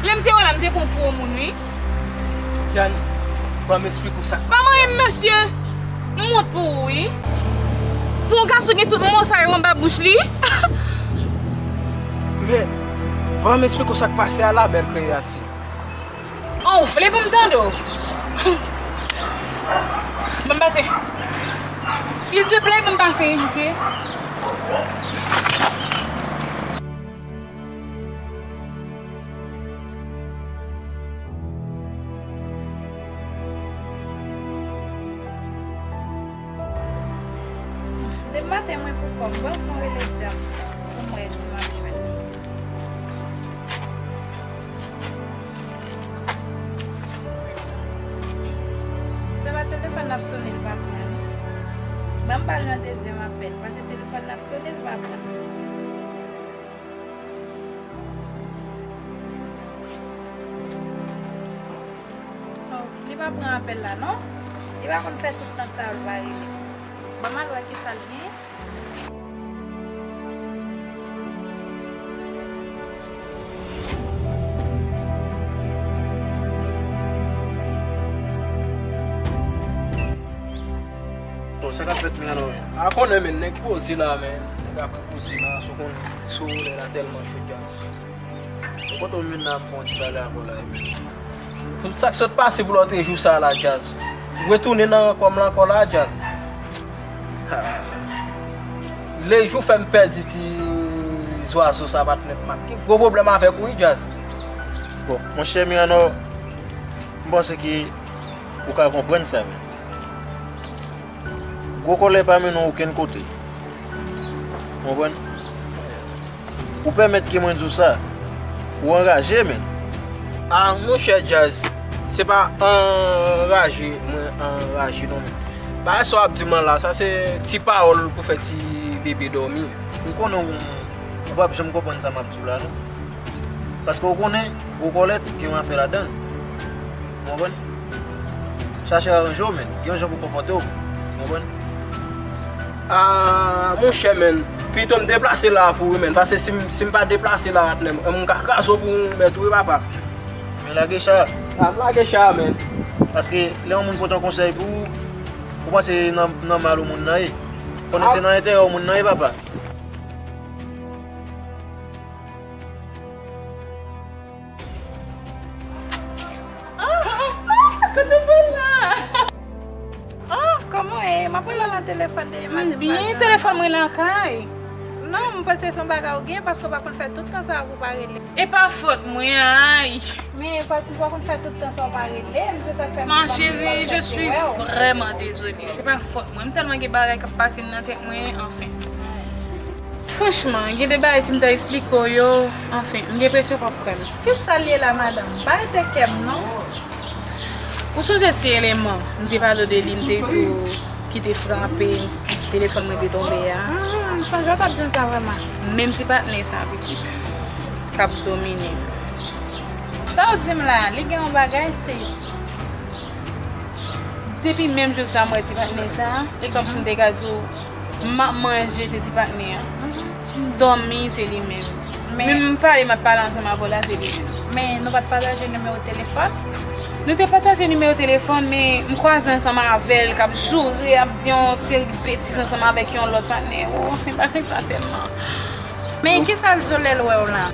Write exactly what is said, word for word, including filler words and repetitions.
Lè m te wè w la, m te pran w pou yon moun, wi. Diane, ban m esplike w sa k pase a. Pa manyen m, mesye. M wont pou ou, wi. Pou yon gason gen tout mo sa yo anba bouch li. Men, ban m esplike w sa k pase a la, bèl kreyati. An, ou vle pou m tande w? Ban m pase. Silteplè, ban m pase, oke? Depi maten mwen pou kò m, ban m fon rele Diane pou m wè si m ap jwenn li. Se pa telefòn n ap sone, li pa pran. Ban m ba l yon dezyèm apèl, paske telefòn n ap sone, li pa pran. Oh, li pa pran apèl la, non? Li pa konn fè tout tan sa yo, li pa rele. Ban m al wè kisa l gen. Bon, sa k ap fèt, men, alò, men? A konnen, men, nèg poze la, men. Nèg ap poze la, sou konn, sou lè la tèlman cho, djaz. Bon, kote w vin la, m fè yon ti pale avè w la, men. Tout sa k sot pase pou lòtrejou sa la, djaz. Retounen nan rankò m la ankò la, djaz. Ha. Lejou fè m pèdi ti zwazo sa, patnè m. M ap gen gwo pwoblèm avèk ou, wi, djaz. Bon, monchè Mirano, m panse ke ou ka konprann sa, men. Gwo kòlè pa mennen w okenn kote. Ou konprann? Ou pèmèt ke mwen di w sa. Ou anraje, men. Ah, monchè Djaz, se pa anraje mwen anraje non, men. Bagay sa w ap di m lan la, sa se ti pawòl pou fè ti bebe dòmi. M konnen w, ou p ap janm konprann sa m ap di w la, non. Paske w konnen, gwo kòlèt gen yon afè ladan l. Ou konprann? Chache aranje w, men. Gen yon jan pou w konpòte w. Ou konprann? Ah, monchè, men. Pito m deplase la pou ou, men. Paske si m, si m pa deplase la, patnè m, m ka kraze w pou yon mèt, wi, papa. Men lage cha. Ah, m lage cha, men. Paske lè yon moun pote yon konsèy pou ou, ou panse nan, nan mal ou moun nan ye. Konnen se nan enterè ou moun nan ye, papa. Ah, ah, kote w pral la? Ah, kòman w ye? M ap rele w nan telefòn depi maten. M byen, telefòn mwen lakay. Non, m panse se yon bagay ou gen paske w pa konn fè tout tan sa pou w pa rele. E pa fòt mwen, ay. Men paske w pa konn fè tout tan sa w pa rele m, se sa k fè m pa vin fè w. Ma chérie, je suis vraiment désolée. Se pa fòt mwen. M tèlman gen bagay k ap pase nan tèt mwen, anfen. Franchman, gen de bagay si m ta esplike w yo, anfen, m gen enpresyon w p ap kwè m. Kisa l ye la, madanm? Pa rete kè m, non. Ou sonje ti eleman, m te pale w de li, m te di w ki te frape, telefòn mwen te tonbe a? Hmm, m sonje w t ap di m sa vrèman. Menm ti patnè sa, pitit, k ap domine m. Sa w di m la, li gen yon bagay, sis? Depi menm jou sa m wè ti patnè sa, e kòmsi m te ka di w, m ap manje se ti patnè an. M dòmi se li menm. Men m pale, m ap pale ansanm avè w la, se li menm. Men nou pa t pataje nimewo telefòn? Nou te pataje nimewo telefòn, men m kwaze ansanm avè l, k ap joure, ap di yon seri betiz ansanm avèk yon lòt patnè. O, anfen, bagay sa tèlman. Men kisa l di w lè l wè w la?